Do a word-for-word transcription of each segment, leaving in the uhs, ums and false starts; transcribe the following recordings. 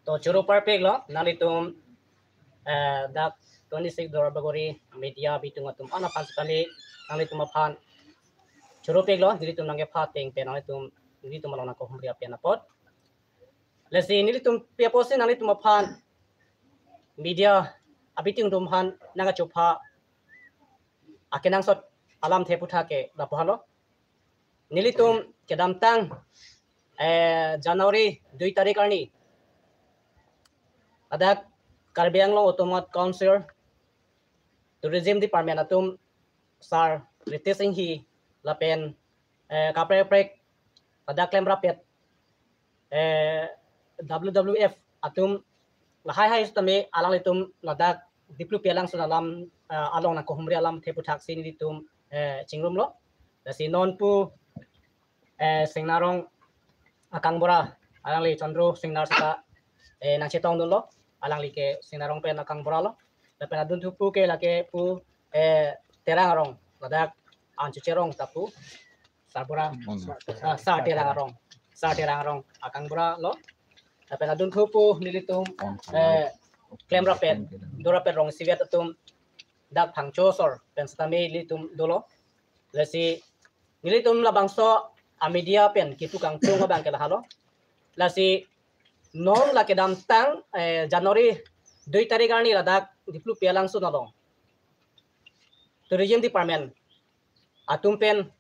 To choro parpiklo nanglitum, eh, dak twenty-six Duarbagori media abitung atum an aphan sekali nanglitum aphan choro piklo, nelitum nangkepha ateng pen nanglitum, nelitum along nangkehumri apen apot. Lasi nelitum pi apotsi nanglitum aphan media abitung atum aphan nangkachopha akenangsot alamthe aputhak ke lapu halo. Nelitum kedamtang, eh, January dui tarik arni ladak Karbi Anglong Autonomous Council Tourism Department atum Sir Ritesh Enghi lapen, eh, kaprek kaprek ladak klemrapet, eh, W W F atum lahai hai setame alanglitum ladak Diplupi alangsun alam, eh, along nangkehumri alamthe aputhak si nelitum, eh, chingrumlo. Lasi non pu, eh, Singnar arong akangbura, alangli Chandru Singnar seta, eh, nangchetongdunlo. Alangli ke Singnar arong pen akangbura lo. Lapen adunthu pu ke lake pu, eh, Terang arong, ladak Anchuche arong ta pu sarbura, ah, Sir Terang arong, Sir Terang arong akangbura lo. Lapen adunthu pu nelitum, eh, klemrapet, dorapet rong isivet atum dak Phangcho asor pen setame nelitum dolo. Lasi nelitum labangso amedia pen kipu kangtung abang ke lahalo. Lasi non la kedamtang, eh, January dui tarik arni ladak Diplupi alangsun along Tourism Department atum pen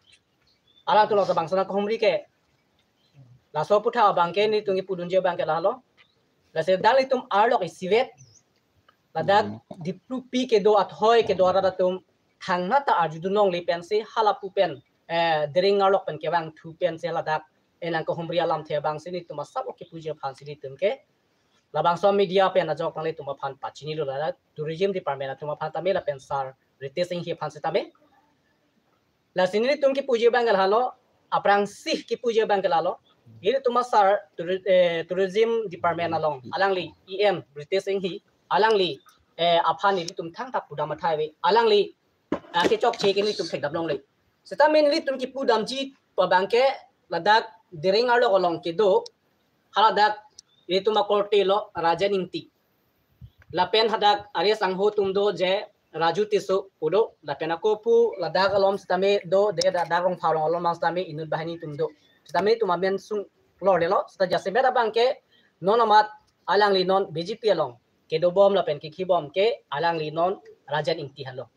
alanglitum labangso nangkehumri ke laso aputhak abang ke nelitum kipudunji abang ke lahalo. Lasi dak nelitum arlok isivet ladak Diplupi kedo athoi kedo arat atum thangnat ta arjudun longle pensi halapu pen, eh, Dering arlok pen kevangthu pensi ladak, eh, nangkehumri alamthe abang si nelitum asap oke puji aphan si nelitum ke labangso media pen ajok nanglitum aphan pachinilo, ladak Tourism Department atum aphan tame lapen Sir Ritesh Enghi aphan setame. Lasi nelitum kipuji abang ke lahalo, aphrangsi kipuji abang ke lahalo. Nelitum a-Sir touri-, eh, Tourism Department along alangli E M Ritesh Enghi, alangli, eh, aphan nelitum thangta pudam athai ave. Alangli, ah, kechokche ke nelitum thekdam longle. Setame nelitum kipudamji pu abang ke ladak Dering arlok along kedo, haladak nelitum akorte lo Rajen Ingti. Lapen hadak ari asangho atum do je Raju Tisso pu do, lapen ako pu ladak alom setame do, de da-, dak Rongpharong alom setame inut banghini atum do. Setame nelitum amen sunglor delo, seta jasemet abang ke non amat alangli non B J P along kedobom lapen kekhibom ke alangli non Rajen Ingti henlo.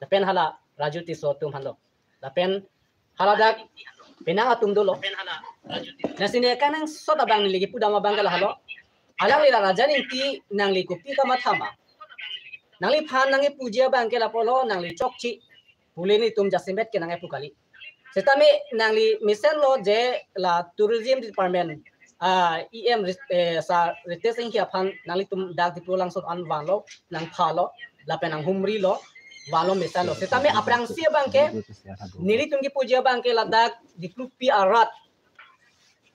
Lapen hala Raju Tisso atum henlo. Lapen haladak penang atum dolo. Lasi ne kenangsot abang neli kipudam abang ke lahalo. Alangli la Rajen Ingti nangli kopi kamatha ma? Nangliphan nangkipuji abang ke lapulo, nangli chokche pule nelitum jasemet ke nangkipu kali. Setame nangli mesenlo je la Tourism Department, ah, E M Rit-, eh, Sir Ritesh Enghi aphan nanglitum dak Diplu alangsun an vanlo, nangphalo, lapen nanghumrilo, vanlo mesenlo. Setame aphrangsi abang ke nelitum kipuji abang ke ladak Diplupi arat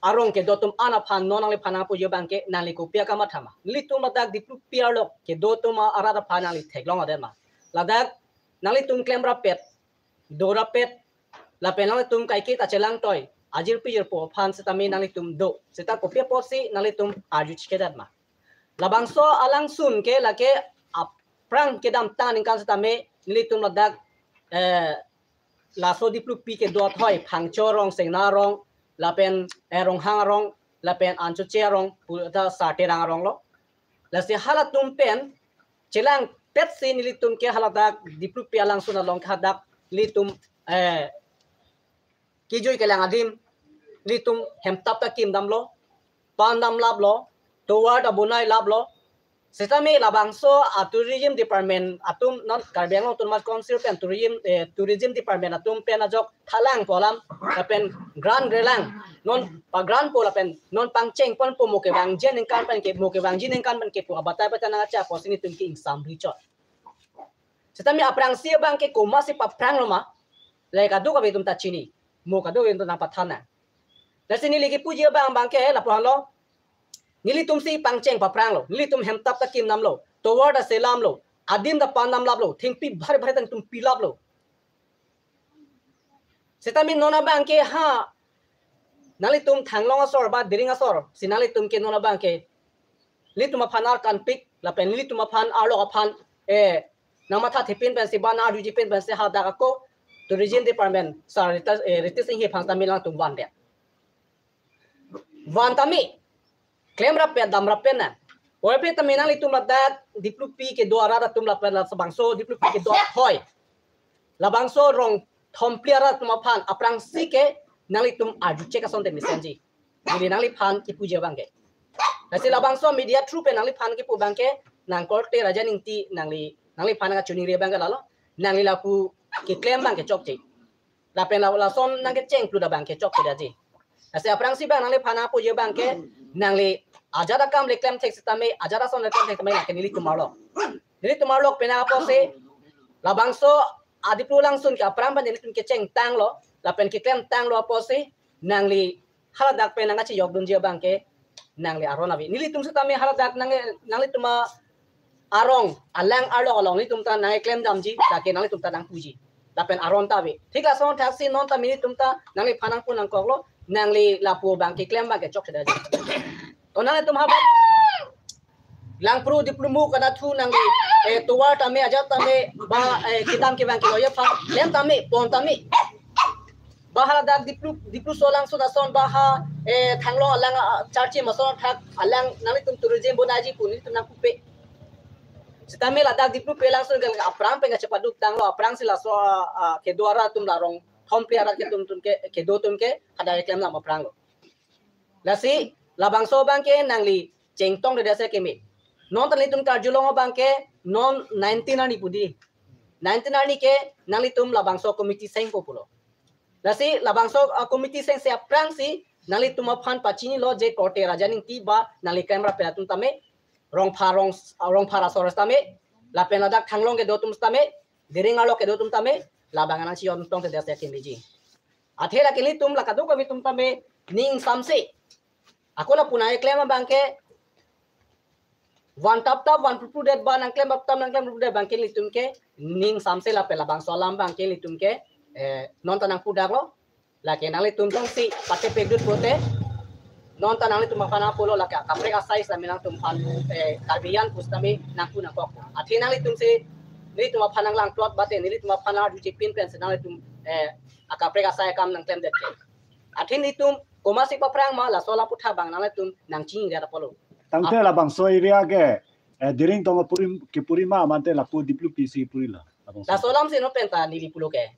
arong kedo atum an aphan non nangliphan nangpuji abang ke nangli kopi akamatha ma? Nelitum ladak Diplupi arlok kedo atum arat aphan nangli theklong adet ma? Ladak nanglitum klemrapet, dorapet, lapen nanglitum kaike ta chelangtoi, ajirpi jirpo aphan setame nanglitum do. Seta kopi apotsi nanglitum arju chikedat ma? Labangso alangsun ke lake aphrang kedamtang aningkan setame nelitum ladak, eh, laso Diplupi kedo athoi Phangcho arong, Singnar arong, lapen, eh, Ronghang arong, lapen Anchoche arong, pu ta Sir Terang arong lo. Lasi halatum pen chelangpetsi nelitum ke haladak Diplupi alangsun along ke hadak nelitum, eh, kejui kelang adim, nelitum hemtap ta kimdamlo, pandam laplo, tovar ta bonai laplo. Setame labangso a-Tourism Department atum non Karbi Anglong Autonomous Council pen Tourism, eh, Tourism Department atum pen ajok thalang pu alam, lapen grant relang, non pa-grant po lapen non pangcheng ponpo, mo kevangji aningkan pen ke, mo kevangji aningkan pen ke pu abatai batai nangkacha apotsi nelitum ke ingsam richot. Setame aphrangsi abang ke komatsi paphranglo ma? Lahai kadokave atum ta chini, mo kadokave atum ta nangpathan nang. Lasi neli kipuji abang abang ke lapu henlo. Nelitumsi pangcheng paphranglo, nelitum hemtap ta kimdamlo, tovar ta selamlo, adim ta pandam laplo, thengpi bhari bhari ta nelitum pilaplo. Setame non abang ke ha nanglitum thanglong asor ba Dering asor si nanglitum ke non abang ke nelitum aphan arkanpik, lapen nelitum aphan arlok aphan, eh, nangmatha thepin pensi ba nang-arjuji pin pensi hadak ako Tourism Department Sir Ritesh, eh, Ritesh Enghi aphan sitame nangtum vandet. Van tame, klemrap pen damrap pen na. Puvoiphit tame nanglitum ladak Diplupi kedo arat atum lapen labangso Diplupi kedo athoi, labangso rong thomphli arat atum aphan aphrangsi ke nanglitum arju chek asonte mesenji. Neli nangliphan kipuji abangke. Lasi labangso media through pen nangliphan kipu abangke, nang korte Raja Ningti nangli, nangliphan nangkachiningri abangke lalo. Nangli lapu keklem abangke chokche. Lapen la, lason nangkecheng plut abangke chokche daji. Lasi aphrangsi abang nangliphan nangpuji abangke, nangli ajat akam le klem thek sitame, ajat ason le klem thek sitame, lake nelitum arlok. Nelitum arlok pen apotsi, labangso a-Diplu langsun ke aphrang pen nelitum kechengtanglo, lapen keklemtanglo apotsi, nangli haladak pen nangkachejokdunji abangke, nangli aron ave. Nelitum sitame haladak nang, nanglitum arong, alang arlok along nelitum ta nangkeklem damji, lake nanglitum ta nangpuji. Lapen aron ta ave. Thik lason thaksi non tame nelitum ta nangliphan nangpu nangkoklo, nangli lapu abangke klem abangke chokche daji. To nanglitum hadak Langpru Diplumuk adathu nangli, eh, tovar tame ajat tame ba, eh, kedam kevang kelo aphan, klem tame, pon tame. Ba haladak Diplu, Diplu solangsun ason ba ha, eh, thanglong alang, ah, charchi mason thak alang nanglitum tourism bonaji pu nelitum nangpupe. Sitame ladak Diplupi langsun ke aphrang pen kachepaduk tanglo, aphrangsi laso, ah, ah, kedo arat atum la rong thomphli arat kedo atum ke, kedo atum ke hadak keklem lam aphranglo. Lasi labangso abangke nangli chengtong dede ase keme. Non ta nelitum karjulong abangke non nineteen arni pu dei. Nineteen arni ke nanglitum labangso committee sengpo pulo. Lasi labangso, ah, committee sengse aphrangsi nanglitum aphan pachinilo je korte Raja Ningti ba nangli klemrap pen atum tame, Rongphar rong, ah, Rongphar asor tame, lapen ladak thanglong kedo atum tame, Dering arlok kedo atum tame, labang nangchijok tong dede ase kemeji. Athe lake nelitum la kadokave atum tame ning samse. Ako lapu nangkeklem abangke van tap tap, van pru pru det ba nangklem tap tap, nangklem pru pru det abangke nelitum ke ning samse lapen labangso alam abangke nelitum ke, eh, non ta nangpudaklo. Lake nanglitum jongsi patepekdun pote, non ta nanglitum aphan nangpulo lake akaprek asai sitame nangtumphan, eh, Karbi an pusitame nangpu nangkok. Athe nanglitumsi nelitum aphan nanglang plot bate, nelitum aphan nang-arjuji pin pensi nanglitum, eh, akaprek asai akam nangklemdet ke. Athe nelitum komatsi paphrang ma laso lapu tha abang nanglitum nangchini rat apotlo. Tangte labangso area ke, eh, Dering tong puri, kepuri ma mate lapu Diplupi si purilo. Labangso. Laso alamsi non penta neli pulo ke.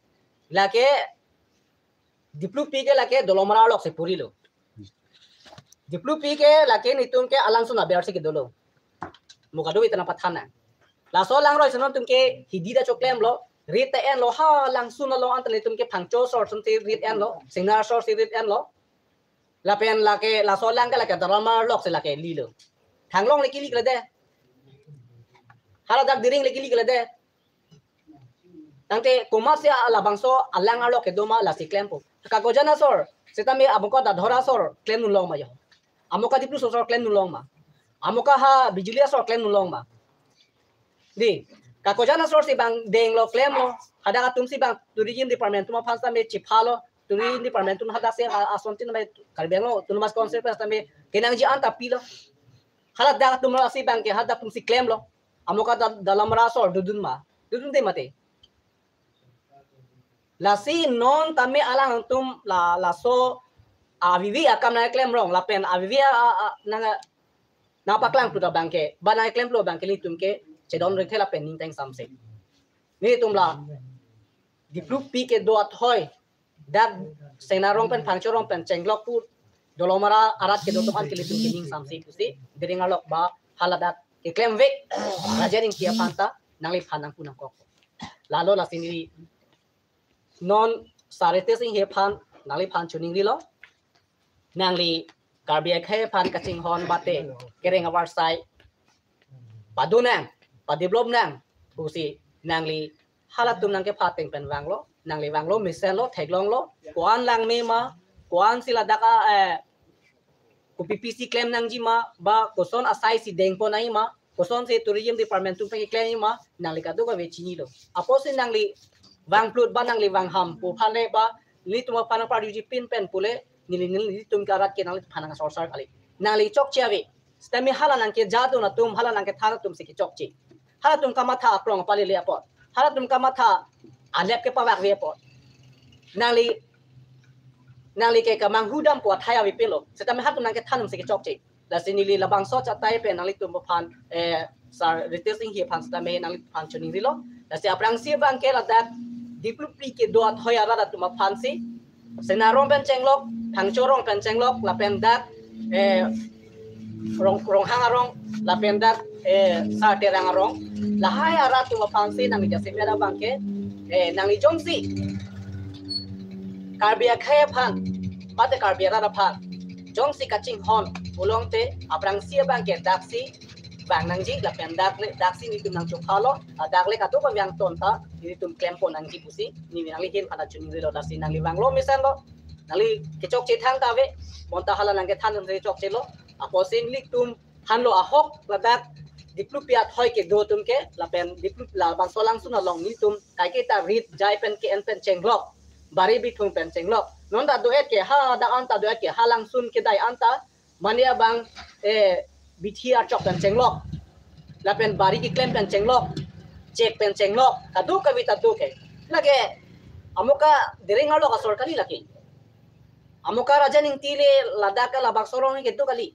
Lake Diplupi ke lake Dolamara arlok si purilo. Diplupi ke lake nelitum ke alangsun aber si kedolo. Mo kadokave ta nangpathan nang. Laso alangroi si nontum ke hidi ta choklemlo, rit ta enlo, ha langsun along anta nelitum ke Phangcho asor ason si rit enlo, Singnar asor si rit enlo. Lapen lake laso alang ke lake Dolamara arlok si lake lilo. Thanglong le kili kele de. Haladak Dering le kili kele de. Tangte komatsi labangso alang arlok kedo ma lasi klempo. Kakojan asor, sitame amuka Dadhora asor klemdun long ma jo. Amuka Dipluso asor klemdun long ma. Amuka ha Bijuli asor klemdun long ma. Dei, kakojan asor si abang denglo klemlo. Hadak atum si abang tourism department atum aphan sitame chiphalo. Tourism department atum hadak si a-, ason tin mai Karbi Anglong Autonomous Council pen sitame kenangji anta pilo. Haladak atum si abangke hadak atum si klemlo. Amuka Da-, Dolamara asor dodun ma. Dodunde mate. Lasi non tame alangtum la, laso avivi akam nangklem rong lapen avivi a, a, a, nang, nangpaklang plut abangke, ba nangklem plut abangke nelitum ke chedon rengthe lapen ning teng samse. Nelitum la Diplupi kedo athoi, dak Singnar rong pen Phangcho rong pen chenglok pu Dolamara arat kedo atum an ke nelitum ke ning samse pusi Dering arlok ba haladak keklem vek Raja Ningti aphan ta nangliphan nangpu nangkok. Lalo lasi neli non Sir Ritesh Enghi aphan nangliphan chiningrilo. Nangli Karbi akhei aphan kachinghon bate kereng avarsai padu nang, padevelop nang pusi nangli halatum nangkepateng pen vanglo, nangli vanglo, mesenlo, theklonglo, ko-an langme ma, ko-ansi ladak a, eh, kopi pisi klem nangji ma, ba koson asai si dengpon nangji ma, kosonsi tourism department atum pen keklem nangji ma, nangli kadokave chinilo. Apotsi nangli vang plut ba nangli vang ham pu aphan le ba nelitum aphan nangparjuji pin pen pule, neli, neli, nelitum ke arat ke nangliphan nangsorsar kali. Nangli chokche ave. Sitame hala nangkejadun atum, hala nangkethan atum si kechokche. Halatum kamatha aklong palele apot. Halatum kamatha alep kepavakve apot. Nangli, nangli ke kamanghudam pu athai avepinlo. Sitame halatum nangkethan atum si kechokche. Lasi neli labangso achatai pen nanglitum aphan, eh, Sir Ritesh Enghi aphan sitame nangliphan choningrilo. Lasi aphrangsi abangke ladak Diplupi kedo athoi arat atum aphansi Sena Rong pen chenglok, Thangcho Rong pen chenglok, lapen dak, eh, Rong, Ronghang Arong, lapen dak, eh, Sar Terang Arong. Lahai arat atum aphansi nangli jasemet abangke, eh, nangli jongsi Karbi akhei aphan, mate Karbi arat aphan jongsi kachinghon pulote aphrangsi abangke daksi vang nangji, lapen dak le, daksi nelitum nangchophalo, ah, dak le kadokave angton ta nelitum klempo nangji pusi neli nangli ahin aphan ta choningrilo. Lasi nangli vanglo mesenlo, nangli kechokche thangta ave, bonta hala nangkethan atum si chokchelo. Apotsi nelitum thanlo ahok ladak Diplupi athoi kedo atum ke, lapen Diplu labangso alangsun along nelitum kaiketa rit jai pen ke-en pen chenglok, bari bithung pen chenglok. Non ta do-et ke ha, dak an ta do-et ke ha alangsun kedai an ta, mane abang, eh, bithi archok pen chenglok, lapen bari keklem pen chenglok, chek pen chenglok, kadokave ta do ke. Lake Amoka Dering arlo asor kali lake. Amoka Raja Ningti le ladak ke labangso along kedo kali.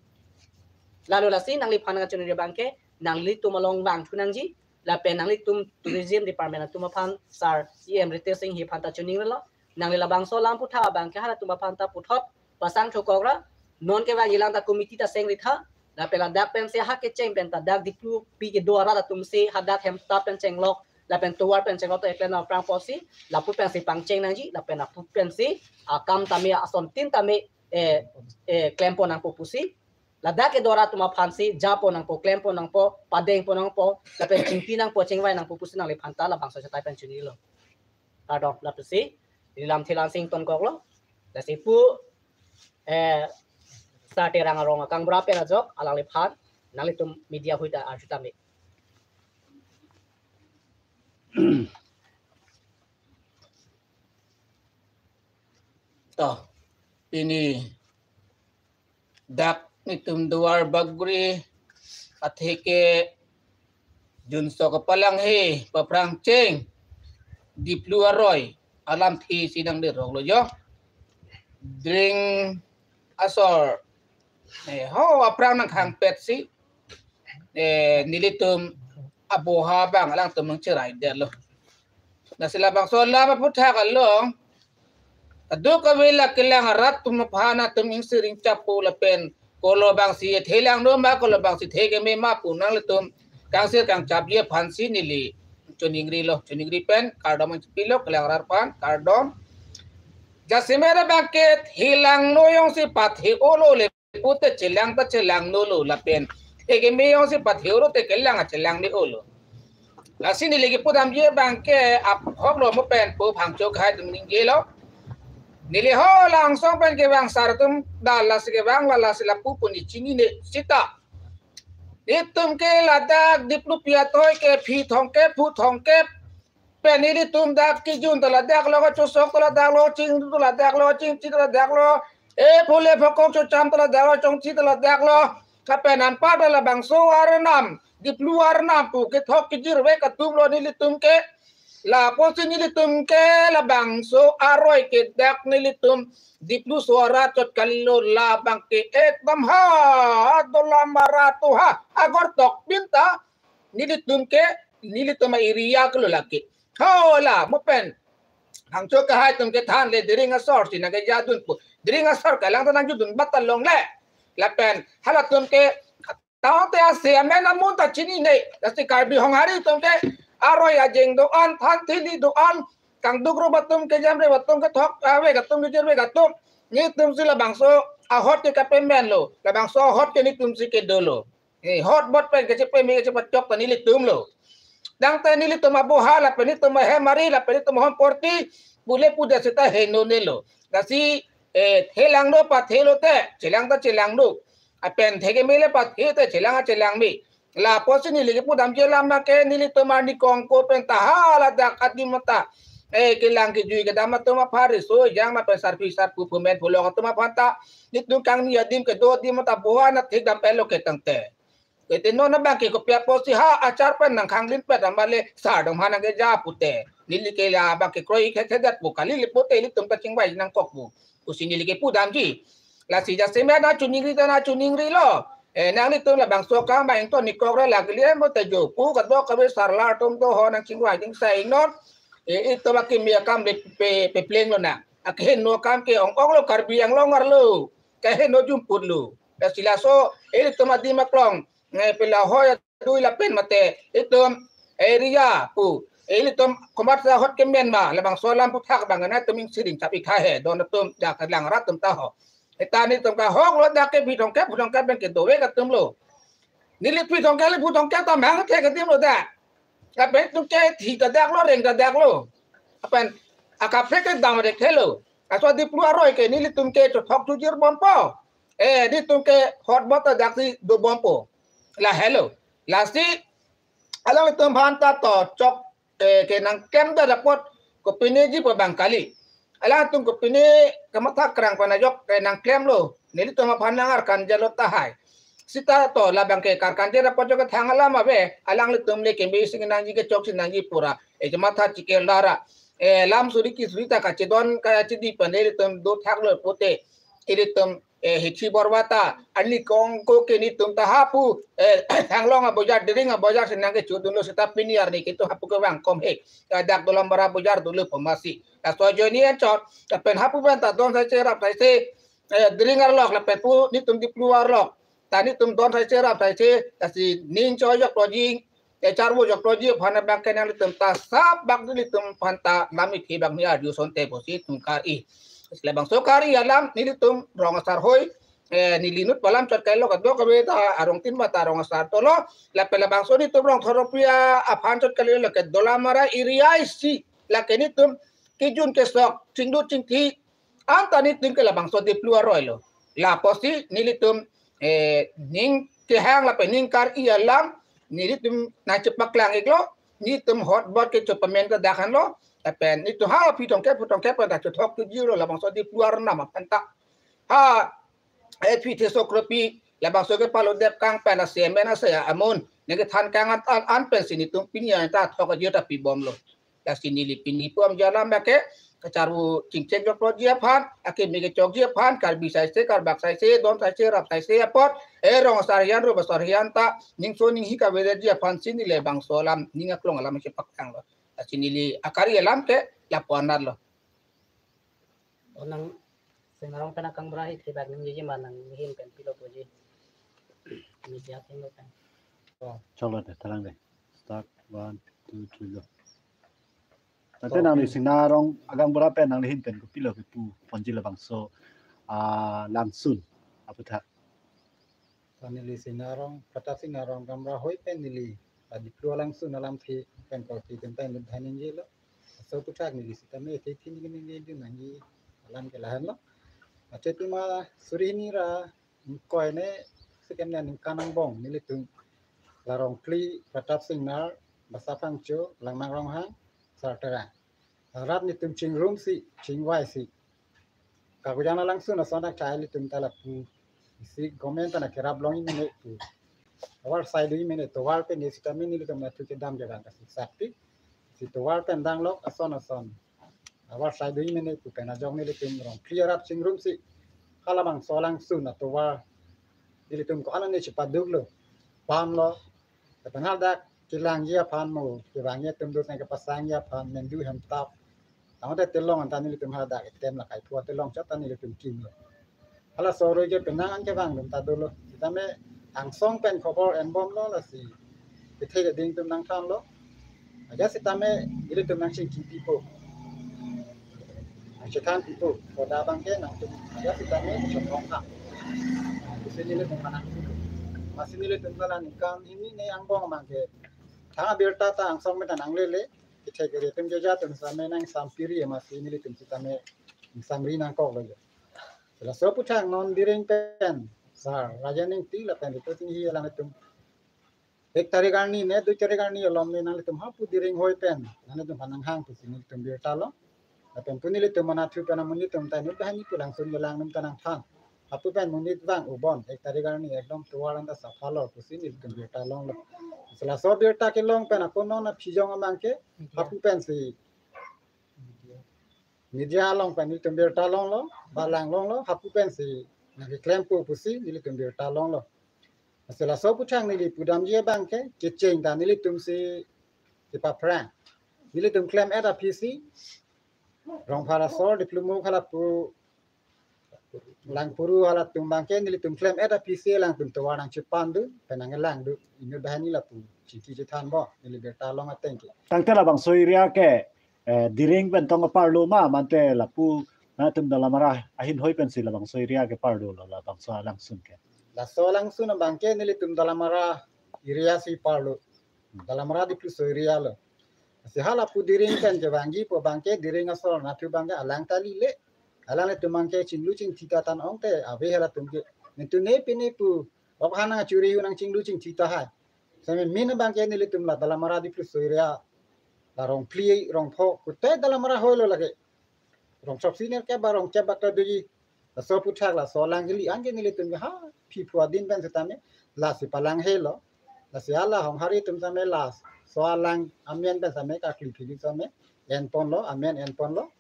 Lalo lasi nangliphan nangkachoningri abangke, nanglitum along vangthu nangji, lapen nanglitum tourism department atum aphan Sir E M Ritesh Enghi aphan ta choningrilo. Nangli labangso alam puthot abangke halatum aphan ta puthot pasang thokok ra, non kevangjilang ta committee ta sengri tha, lapen ladak pensi ha kecheng pen ta dak Diplupi kedo arat atumsi hadak hem ta pen chenglok, lapen tovar pen chenglok ta eklem aphrang apotsi, lapu pensi pangcheng nangji, lapen lapu pensi akam tame asontin tame, eh, eh, klempo nangpo pusi, ladak kedo arat atum aphansi japo nangpo, klempo nangpo, padengpo nangpo, lapen chingpi nangpo, chingvai nangpo pusi nangliphan ta labangso achatai pen choningrilo. Kardom, lapusi neli lamthe la-an si ingtonkoklo. Lasi pu, eh, Sar Terang Arong akangbura pen ajok alangliphan nanglitum media ahui ta arju tame. To, pini dak netum Duarbagori atheke junso kapalanghe paphrangcheng Diplu aroi alamthe si nangderoklo jo. Dring asor, eh, ho aphrang nangkhangpet si, eh, nelitum aboha abang alangtum nangcheraidetlo. Lasi labangso alam aphuthak along, kadokave la kelang arat atum aphan atum ingsir ingchapo lapen kolo abangsi thelangno ma, kolo abangsi thekeme ma pu nanglitum kangsir kangchapji aphansi neli choningrilo, choningri pen kardom nangchipilo kelang arat aphan, kardom. Jasemet abangke thelangno jongsi pathe-olo le pute chelang ta chelangnolo lapen thekeme jongsi pathe-olo te kelang ta chelang me-olo. Lasi neli kepudamji abangke ahoklo mo pen pu phangcho kahai atum ningjelo. Neli ho Langsong pen kevang sar atum da lasi kevang la lasi lapu pu neli chinine seta. Netum ke ladak Diplupi athoi ke phi thomkep, phu thomkep pen nelitum dak kejun ta ladak lo, kachosok ta ladak lo, ching ta ladak lo, chingchi ta ladak lo, e phule phokok chocham ta ladak lo, chongchi ta ladak lo. Lapen anparta labangso arnam, Diplu arnam pu kethok kejirvek atumlo nelitum ke. Lapusi nelitum ke labangso aroi ke dak nelitum Diplu so arat chot kalilo, labang ke ekdam ha dolam arat to ha agor tok pinta nelitum ke, nelitum a-area ke lo lake. Ho la mo pen phangcho kahai atum kethan le Dering asor si nangkejadun pu. Dering asor kelang ta nangjudun bat ta longle. Lapen halatum ke taute ase amen amun ta chinine. Lasi Karbi Honghari atum ke aroi ajeng do-an, than thili do-an, kangduk ro atum, kejamre atum, kethok avek atum, kejirvek atum, netumsi labangso ahot ke kapemenlo, labangso ahot ke netumsi kedolo. Eh, hot bot pen kachepeme kachepachok ta nelitumlo. Tangte nelitum aboha lapen netum ahem ari lapen netum ahomporti pule pudet seta henonelo. Lasi, eh, thelangno pathelo te chelang ta chelangno. Lapen thekeme le pathe te chelang ta chelang me. Lapusi neli kepudamji alam abangke nelitum arni kongko pen ta ha ladak adim ta Eh, kelang kejui kedam atum aphan, riso ejang lapen sarpi sarpo phumen pholok atum aphan ta, nelitum kangni adim kedo adim ta bohan athik dam pelo ke tangte. Kete non abang ke kopi apotsi ha achar pen nangkhanglin pet amat le sar dong ha nangkeja pute. Neli ke la abang ke kroi khethedet pu kali le pute ilitum ta chingvai nangkok pu. Pusi neli ke pu damji. Lasi jasemet nangchiningri ta nangchiningrilo. Eh, nanglitum labangso akam abang ington ni kok ra lagli em pute jo pu kadokave sarlar atum do ho nangchingvai ding sai non. Eh, ilitum akimi akam le pe, peplenglo na. Akeheno akam ke ong-ong lo, Karbi Anglong arlo. Keheno jumputlo. Lasi laso ilitum adim aklong, eh, pela hoi adui lapen mate itum area pu, ilitum komat sa hot kemen ma, labangso alam aphuthak abang nangtum ingsiring chap ik tha he, don atum dak lang rat atum ta ho. Eta nelitum kahok lo dak ke phi thomkep, phu thomkep pen kedo vek atum lo. Neli phi thomkep, le phu thomkep ta mang the ke tim lo dak. Lapen itum ke thi ta dak lo, reng ta dak lo. Lapen akaprek ke dam rek helo. Laso Diplu aroi ke nelitum ke chothok chujir bompo. Eh, nelitum ke hot bot ta daksi dobompo. Lahelo. Lasi alanglitum aphan ta to chok, eh, ke nangklem ta dapot kopine ji pu abang kali. Alangtum kopine kamatha krang pen ajok ke nangklemlo. Nelitum aphan nang-arkan jalo tahai. Sita to labang ke karkan jalo pojok ke thang alam ave, alanglitum le keme sing nangji, kechok sing nangji pura. Eh, kamatha chikel dara. Eh, lam suri kesuri ta kachedon kachidi pen nelitum dothaklo pute. Ilitum, eh, hithi borwa ta, ani kong ko ke nelitum ta hapu, eh, Hanglong abojar, Dering abojar sing nangkechudunlo sita pini arni ke itum hapu kevang kom he. Dak Dolamara abojar dolo pu masi. Laso ajoine anchot, lapen hapu pen ta don saise rap saise, eh, Dering arlok lapen pu nelitum Diplu arlok. Ta nelitum don saise rap saise, lasi ning cho jokloji, eh, charvo jokloji aphan abang ke nanglitum ta sap bak nelitum aphan ta lam ithi bak ni arju sonte pusi itum kar-i. Labangso kar-i alam nelitum rong asar hoi, eh, neli inut pu alam chot kailo kadokave ta arong tin mata rong asar tolo, lapen labangso nelitum Rongthorpi aphan chot kalilo lake Dolamara area isi, lake nelitum kejun kesok, chingdut chingthi, anta nelitum ke labangso Diplu aroi lo. Lapusi nelitum, eh, ning kehang lapen ning kar-i alam nelitum nangchepaklang iklo, nelitum hot bot kecho pamen ta dak hanlo, lapen nelitum ha phi thomkep, phu thomkep pen ta chothok chujirlo labangso Diplu arnam aphan ta. Ha, eh, phi theso kropi, labangso ke palo dep kang pen ase men ase amun, neke than kang an, an, an pensi nelitum pini an ta thok ajir ta pibomlo. Lasi neli pini pu amjalam abang ke, kacharvo chingchek jokloji aphan, akeme kechokji aphan, Karbi saise, Karbak saise, don saise, rap saise apot, eh, rong asar hiyan, rup asar hiyan ta, ning so ning hi kaveji aphansi neli labangso alam, ning aklong alam chepaklanglo. Lasi neli akar-i alam ke, lapu-an lo. O nang Sing Arong pen akang bra hi thibak nangji ma nanghin pen pilo puji. Ni jat hin lo pen. Cholo de, talang de. Start, one, two, three, go. Tangte nangli Sing Arong akang bra pen nanglihin pen kopilo kepu ponji labangso, ah, langsun aphuthak. Ta neli Sing Arong, Pratap Sing Arong akang bra hoi pen neli, ah, Diplu alangsun alamthe pen korte tim ta inut dhan ingjilo. Laso aphuthak neli sitame thekthe ningje dun nangji alam ke lahenlo. Ache tuma suri hini ra ingkoi ne sekem ne ningkan angbong nelitum la Rongkli Pratap Singnar, Basa Phangcho, Langmang Ronghang, Sar Terang. Rat nelitum chingrumsi, chingvaisi. Kakujang alangsun ason akhai ilitum ta lapu. Isi government ta nangkerap long imene pu. Tovar sai do imene, tovar pen ne sitame nelitum nathu kedam kedam kasi sakti. Si tovar pen danglok ason ason. Tovar sai do imene pu pen ajok nelitum Rongkli arat chingrumsi. Halabangso alangsun atovar nelitum ko-an ne chepaduklo. Pamlo. Lapen hadak kelangji aphan mo, kevangji atum do tang kepasangji aphan, mendu hemtap. Tangte telong anta nelitum hadak item la kaiphu telong chot ta nelitum kimlo. Halaso aroi ke penang an kevang atum ta dolo. Sitame angsong pen khobor enbomlo lasi kethe keding atum nangthanlo. Ajat sitame nelitum nangchingki pipo. Nangchethan pipo. Koda abang ke nangtum ajat sitame chongrong ha. Pusi nelitum manang. Masi nelitum ta la ningkan hini ne angbong abang ke thang abirta ta angsong pen ta nanglele. Kethe kere atum joja atum sitame nangsampiri masi nelitum sitame nangsamri nangkoklo jo. Laso aphuthak non Dering pen Sar Rajan Ingti lapen Ritu Singhi alanglitum Ek tarik arni ne dui tarik arni alom ne nanglitum hapu Diring hoi pen nanglitum aphan nanghang pusi nelitum birta long. Lapen pu nelitum anatthu pen amonit atum ta inut banghini pu langsun kelang atum ta nangthan. Hapu pen monit vang ubon ek tarik arni ekdom tovar anta sapha lo pusi nelitum birta longlo. Si laso birta kelong pen ako non aphi jong abang ke hapu pensi media along pen nelitum birta longlo, ba lang longlo, hapu pensi nangkeklempo pusi nelitum birta longlo. Si laso aphuthak neli pudamji abang ke kecheng ta nelitum si kepaphrang. Nelitum klem-et aphi si Rongphar asor Diplumuk halapu Langpuru halatum abang ke nelitum klem-et aphi si alangtum tovar nangchepan dun pen nangkelang dun inut banghini lapu chingki chethan bom neli birta long ateng ke. Tangte labangso area ke, eh, Diring pen tong aparlo ma, mate lapu nangtum Dalamara ahin hoi pensi labangso area ke parlo lo labangso alangsun ke? Laso alangsun abang ke nelitum Dalamara area si parlo. Dalamara Dipluso area lo. Si halapu Diring pen kevangji pu abang ke Diring asor anatthu abang ke alang ta lile. Alanglitum abang ke chinglu chingthi ta tan ong te ave halatum ke. Nelitum ne pine pu ok hanang churi hu nangchinglu chingthi tahai. Same min abang ke nelitum la Dalamara Dipluso area la Rongphli Rongpho kute Dalamara hoi lo lake. Rongchok senior ke ba rongchep bak ta doji. Laso aphuthak laso alang hili anke nelitum ke ha phi phua din pen setame lasi palang helo. Lasi hala Honghari atum same laso alang amen pen same kakli phili same enponlo, amen enponlo.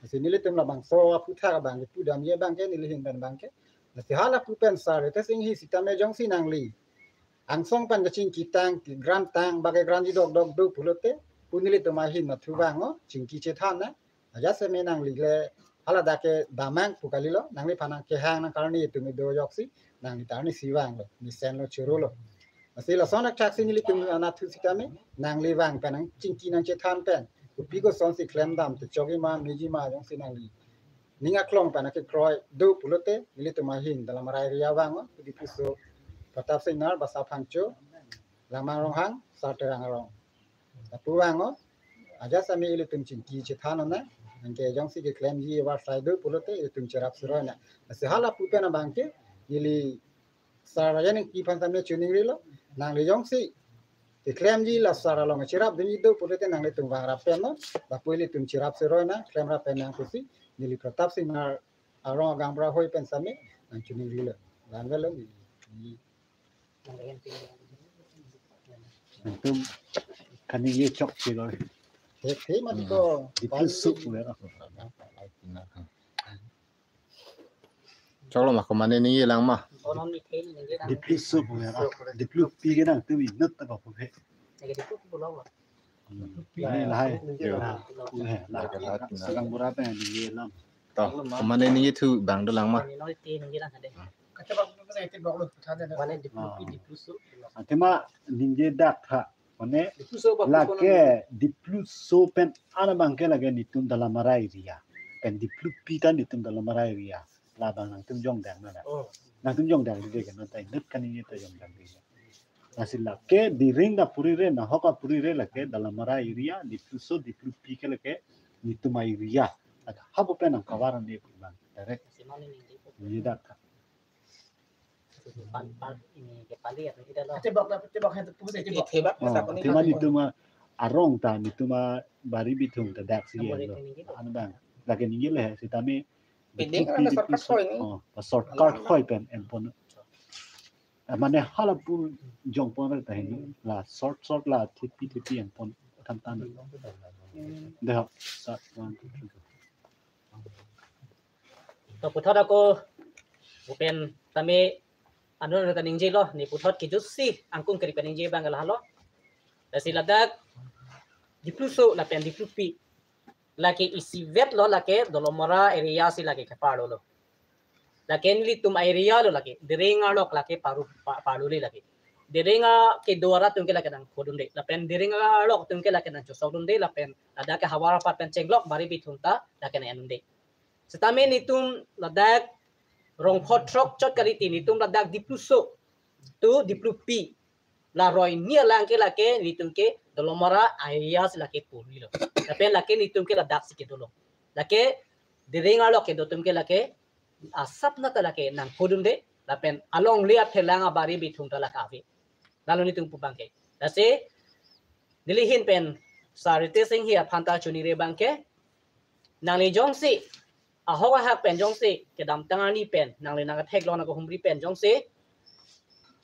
Lasi nelitum labangso aphuthak abang ke pudamji abang ke neli ahin pen abang ke. Lasi halapu pen sar ete singhi sitame jongsi nangli angsong pen kachingki tang, kegrant tang, ba kegrantji dokdok do pulote pu nelitum ahin anatthu vang o chingki chethan na. Ajat seme nangli le haladak ke damnang pu kalilo, nangliphan nangkehang nangkarni atum do ajoksi nangli ta arnisi vanglo, mesen lo, choro lo. Lasi lason athaksi nelitum anatthu sitame nangli vang pen nangchingki nangchethan pen kopi kosonsi klemdam te chokji ma meji ma jongsi nangli ning aklong pen nangkekroi do pulote nelitum ahin Dalamara area vang o, Dipluso Pratap Singnar, Basa Phangcho, Langmang Ronghang, Sar Terang Arong. Lapu vang o, ajat seme ilitum chingki chethan nang, anke jongsi keklemji avarsai do pulote ilitum cherap seroi nang. Lasi halapu pen abang ke, neli Sar Rajan Ingti aphan same choningrilo, nangli jongsi keklemji la sar along cherap dunji do pulote nanglitum vangrap pen non, lapu ilitum cherap seroi nang, klemrap pen nang pusi, neli Pratap Singnar arong agaonbura hoi pen same nangchoningrilo. Langvelo neli. Nangtum kaningje chok si lo. Thek thek mati ko. Dipluso pu ya. Choklo ma, komane ningje lang ma? Dipluso pu ya. Diplupi ke nangtum inut ta bapuphe. Lahai. Yo. Lahai. Agaonbura pen ningje lang. To, komane ningje thu abang dolang ma? Athema ningje dak tha. Mane lake Dipluso pen an abang ke lake netum Dalamara area. Pen Diplupi ta netum Dalamara area. Labang nangtum jongdang na. Nangtum jongdang dei ke nonta inut kaningje ta jongdang dei. Lasi lake Diring ta puri re, nahok ta puri re lake Dalamara area, Dipluso, Diplupi ke lake netum area. Lake hapu pen nang cover ne pu abang. Direct. Ningje dak. Pan, pan, ini ke pali atau tidak lo? Tebak, tebak, tebak, tebak. Oh, tebak, netum arong ta, netum abari bithung ta dak si lo. An abang. Lake ningje le, sitame. Ini kan ada shortcut koi ni. Oh, shortcut koi pen enpon. Mane halapu jongpon re ta hini. La short short la thipi thipi enpon than than. Dei ho. Sa, one, two, three, go. To puthot ako bupen tame anur kaningje lo, ne puthot kejutsi angkung keri kaningje abang lahelo. Lasi ladak Dipluso lapen Diplupi lake isivet lo, lake Dalamara area si lake keparlo lo. Lake nelitum area lo lake, Diring arlok lake paru, pa-, parlo le lake. Diring akedo arat atum ke lake nangkhodunde. Lapen Diring arlok atum ke lake nangchosokdunde. Lapen ladak ke havar apar pen chenglok bari bithung ta lake nang-endunde. Sitame netum ladak Rongpho throk chot kali ti netum ladak Dipluso to Diplupi la roi ni alang ke lake netum ke Dalamara area si lake puri lo. Lapen lake netum ke ladak si kedo lo. Lake Diring arlok kedo atum ke lake asap na ta lake nangkhodunde, lapen alongle aphelang abari bithung ta lake ave. Lalu nelitum pu abangke. Lasi neli ahin pen Sar Ritesh Enghi aphan ta choningri abangke, nangli jongsi ahok ahak pen jongsi kedamtang arni pen nangli nangketheklong nangkehumri pen jongsi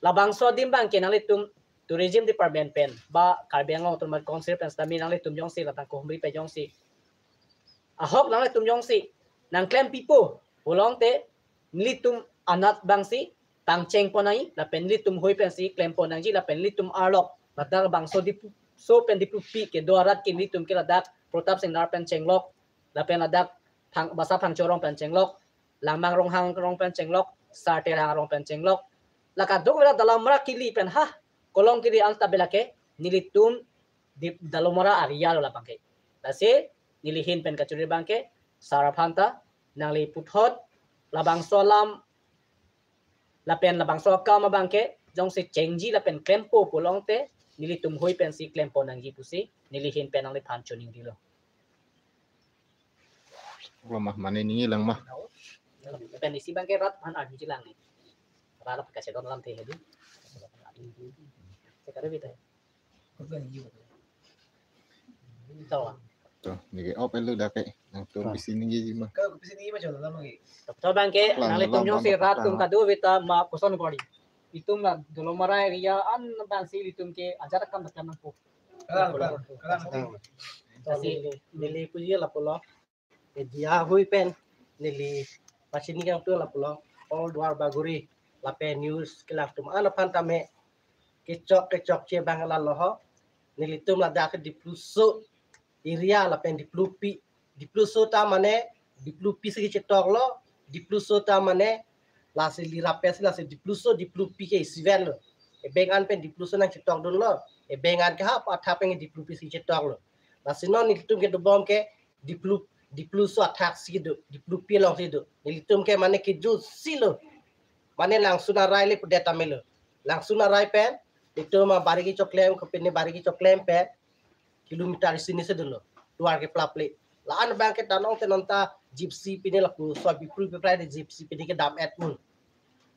labangso adim abangke nanglitum Tourism Department pen ba Karbi Anglong Autonomous Council pen setame nanglitum jongsi ladak kehumri pen jongsi ahok nanglitum jongsi nangklem pipo pulote nelitum anat abangsi pangcheng pon nangji lapen nelitum hui pensi klem pon nangji lapen nelitum arlok ladak bangso Dipluso pen Diplupi kedo arat ke nelitum ke ladak Pratap Singnar pen chenglok lapen ladak Phang, Basa Phangcho rong pen chenglok, Langmang Ronghang rong pen chenglok, Sar Terang rong pen chenglok. La kadokave la Dolamara kili pen ha, Kolong kili anta bela ke nelitum di Dolamara area lo labangke. Lasi neli ahin pen kachoningri abangke, Sar aphan ta nangli puthot labangso alam lapen labangso akam abangke jongsi chengji lapen klempo pulote nelitum hui pensi klem pon nangji pusi neli ahin pen nangliphan choningrilo. Lo mah, mane ningje lang mah. Pen isi abangke rat aphan arjuji lang ni. Rat aphan kacheton alamthe hedi. Sekali bita. Tawa. To, ningje op elu dak ke. Nangtum pisi ningjeji mah. Kalau pisi ningje mah jalan lama lagi. To abangke, lang, nanglitum jongsi rat atum kadokave ta ma koson kori. Itum la Dolamara area an abangsi ilitum ke ajat akam ta nangpo. Kalang, kalang, kalang. Lasi neli puji lapulo. Media hui pen neli pachini kangtung lapulo, All Duar Bagori lapen news kelang atum an aphan tame kechok kechokche abang lalo ho. Nelitum ladak Dipluso area lapen Diplupi. Dipluso ta mane Diplupi si kechetoklo, Dipluso ta mane lasi lirapet si lasi Dipluso Diplupi ke isiven lo. Ebeng an pen Dipluso nangchetokdunlo. Ebeng an ke ha athak pen Diplupi si chetoklo. Lasi non nelitum kedobom ke Diplu, Dipluso athak si do, Diplupi along si do. Nelitum ke mane kejutsi lo. Mane Langsun arai le pudet tame lo. Langsun arai pen nelitum abari kechoklem, kopine bari kechoklem pen kilometer isi ni si dolo. Duar ke plaple. La-an abangke tanong tenong ta Gypsy pine lapu so Diplupi prai de Gypsy pine kedam-et un.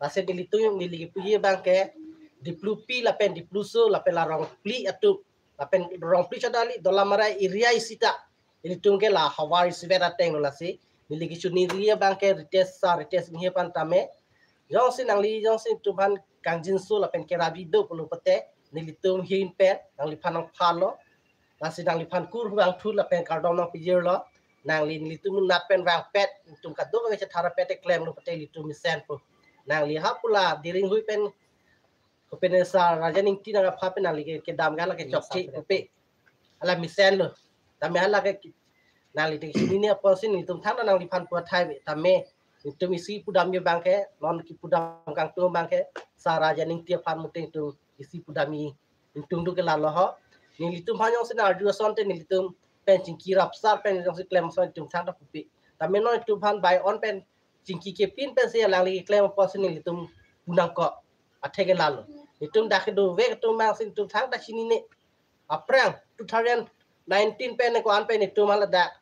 Lasi nelitum neli kepuji abangke Diplupi lapen Dipluso lapen la Rongpli atum lapen Rongpli chot kali Dolamara area isi ta. Nelitum ke la havar isivet ateng lo lasi. Neli kechoningri abangke Ritesh Sar, Ritesh Enghi aphan tame. Jongsi nangli, jongsi itum aphan kangjinso lapen kerabi do pulo pute, nelitum ahin pen, nangliphan nangphanlo. Lasi nangliphan kurvangthu lapen kardom nangpajirlo. Nangli nelitum anat pen vangpet, itum kadokave chetharpet te klemlo pute nelitum mesenpo. Nangli ha pu la Dering hui pen, kopine Sar Rajen Ingti nangkapha pen nangli ke, kedam ke la kechokche kopi. Hala mesenlo. Tame hala ke nangli te chinine apotsi nelitum thangta nangliphan pu athai tame. Nelitum isi pudamji abangke, non kepudam kangtung abangke, Sar Rajen Ingti aphan mute itum isi pudamji. Nelitum do ke lalo ho. Nelitum aphan jongsi nang-arju asonte nelitum pen chingki rapsar pen jongsi klem ason itum thangta pupi. Tame non itum aphan bai on pen chingki kepin pensi alangli keklem apotsi nelitum pu nangkok. Athe ke lalo. Nelitum dak kedovek atum abangsi nelitum thangta chinine. Aphrang two thousand nineteen pen ko-an pen nelitum hala dak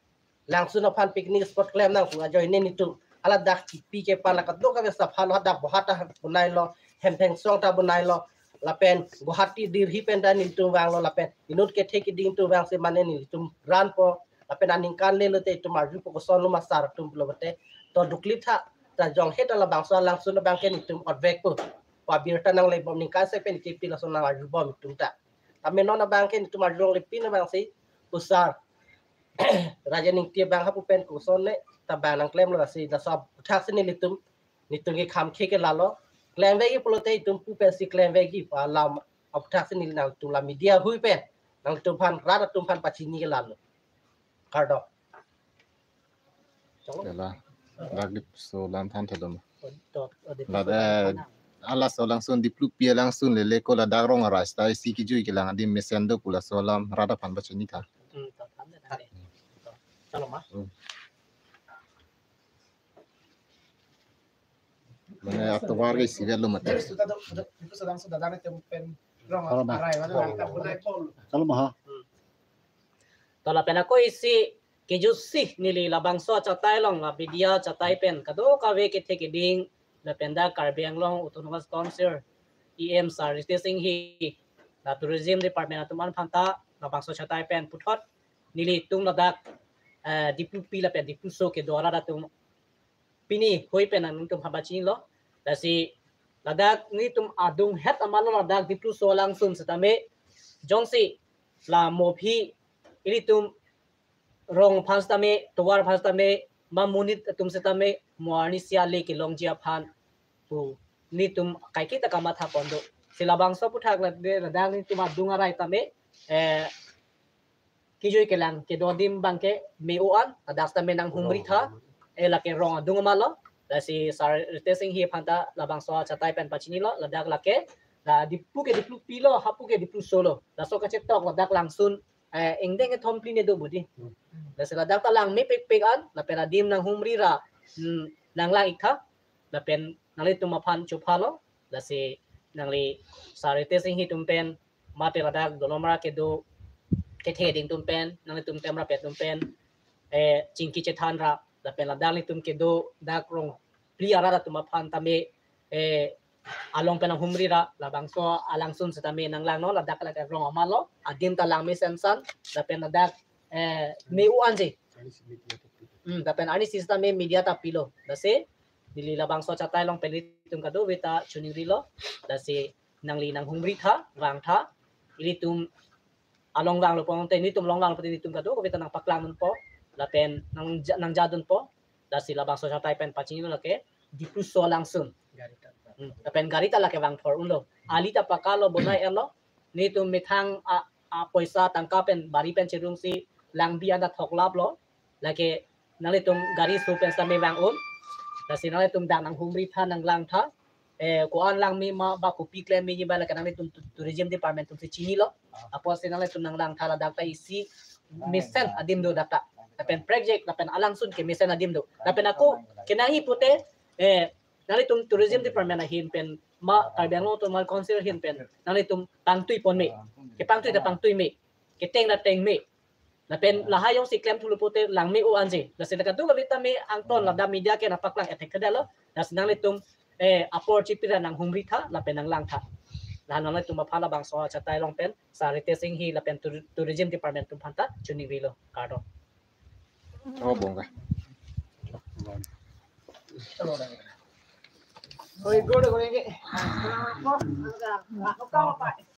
Langsun aphan picnic spot klem nang pu ajoine nelitum. Hala dak kipi kepan la kadokave sapha lo, dak Bohata bonailo, Hempheng song ta bonailo. Lapen Guwahati Delhi pen ta nelitum vanglo lapen inut kethe keding atum vangsi mane nelitum ranpo. Lapen aningkan le lote itum arjupo kosonlo ma sar atum pulo pute. To dukli tha, ta jong heta labangso Langsun abangke nelitum otvekpo. Pabirta nanglebom ningkan se pen kipi lason nang-arjubom itum ta. Tame non abangke nelitum arjulongle pin abangsi pu Sar Rajen Ingti abang ha pu pen koson ne ta bang nangklemlo lasi laso aputhak si nelitum, nelitum ke kham khe ke lalo. Klemvekji pulote itum pu pensi klemvekji pu alam aputhak si neli nangtum la media hui pen nangtum aphan rat atum aphan pachini ke lalo. Kardom. Hala, dak Dipluso alam than thelo ma. To, to, Dipluso alam than. Hala so Langsun Diplupi Langsun lele ko ladak rong arai sta isi kejui kelang adim mesen do pu laso alam rat aphan pachini tha. Hmm, to, than de, than de. To, chalo ma. Hmm. Mane atovar ke isivet lo mate. Dipluso Langsun dak ne tem pen rong arai, mane langkap bonai pol. Chalo ma ha. Hmm. To lapen ako isi kejutsi neli labangso achatai along la media achatai pen kadokave kethe keding lapen dak Karbi Anglong Autonomous Council E M Sir Ritesh Enghi, la Tourism Department atum aphan ta labangso chatai pen puthot nelitum ladak, eh, Diplupi lapen Dipluso kedo arat atum pini hui pen nangtum aphan pachinilo. Lasi ladak nelitum adunghet amat lo ladak Dipluso alangsun setame, jongsi la mo aphi ilitum rong aphan setame, tovar aphan setame, ma monit atum setame, mo arnisi ale kelongji aphan pu nelitum kaiketa kamatha pon do. Si labangso aphuthak la de ladak nelitum adung arai tame, eh, kejui kelang kedo adim abangke me-o an, ladak setame nanghumri tha, eh, lake rong adung amat lo. Lasi Sir Ritesh Enghi aphan ta labangso chatai pen pachinilo, ladak lake, la Diphu ke Diplupi lo, hapu ke Dipluso lo. Laso kachetok ladak langsun, eh, ingdeng kethom phli ne do budi. Hmm. Lasi ladak ta lang mepikpik an, lapen adim nanghumri ra, hmm, nanglang-ik tha, lapen nanglitum aphan chopha lo, lasi nangli Sir Ritesh Enghi atum pen, mate ladak Dolamara kedo kethe ding atum pen, nanglitum Temrapet atum pen, eh, chingki chethan ra, lapen ladak nelitum kedo dak rong phli arat atum aphan tame, eh, along pen nanghumri ra, labangso alangsun setame nanglangnon, ladak lake rong amat lo, adim ta lang mesen san, lapen ladak, eh, me-o anji. Hmm, lapen arnisi setame media ta pilo. Lasi neli labangso chatai along pen ilitum kadokave ta chiningrilo. Lasi nangli nanghumri tha, vang tha, ilitum along vanglo pulote, nelitum along vanglo pulote nelitum kadokave ta nangpaklang dunpo, lapen nang, nangjadunpo. Lasi labangso chatai pen pachinilo lake Dipluso alangsun. Gari ta. Hmm, lapen gari ta lake vangthor unlo. Ali ta paka lo, bonai-et lo. Nelitum methang a, a poisa tangka pen bari pen chirungsi langbi an ta thoklap lo. Lake nanglitum gari su pen setame vang un. Lasi nanglitum dak nanghumri tha, nanglang tha. Eh, ko-an lang me ma, ba kopi klem meji ba, lake nanglitum tu-, Tourism Department atum si chinilo. Apotsi nanglitum nanglang tha, ladak ta isi mesen adim do dak ta. Lapen project, lapen alangsun kemesen adim do. Lapen ako kenangji pute, eh, nanglitum Tourism Department ahin pen, ma Karbi Anglong Autonomous Council ahin pen, nanglitum pangtui pon me. Kepangtui ta pangtui me. Keteng ta teng me. Lapen lahai jongsi klemthulo pute lang me-o anji. Lasi la kadokave tame angton ladak media ke nangpaklang ethek thedetlo. Lasi nanglitum, eh, apor chipi ra nanghumri tha, lapen nanglang tha. La nanglitum aphan labangso chatai along pen Sir Ritesh Enghi lapen Tour-, Tourism Department atum aphan ta chiningrilo. Kardom. Oh, bongga. Oi, go, go, go.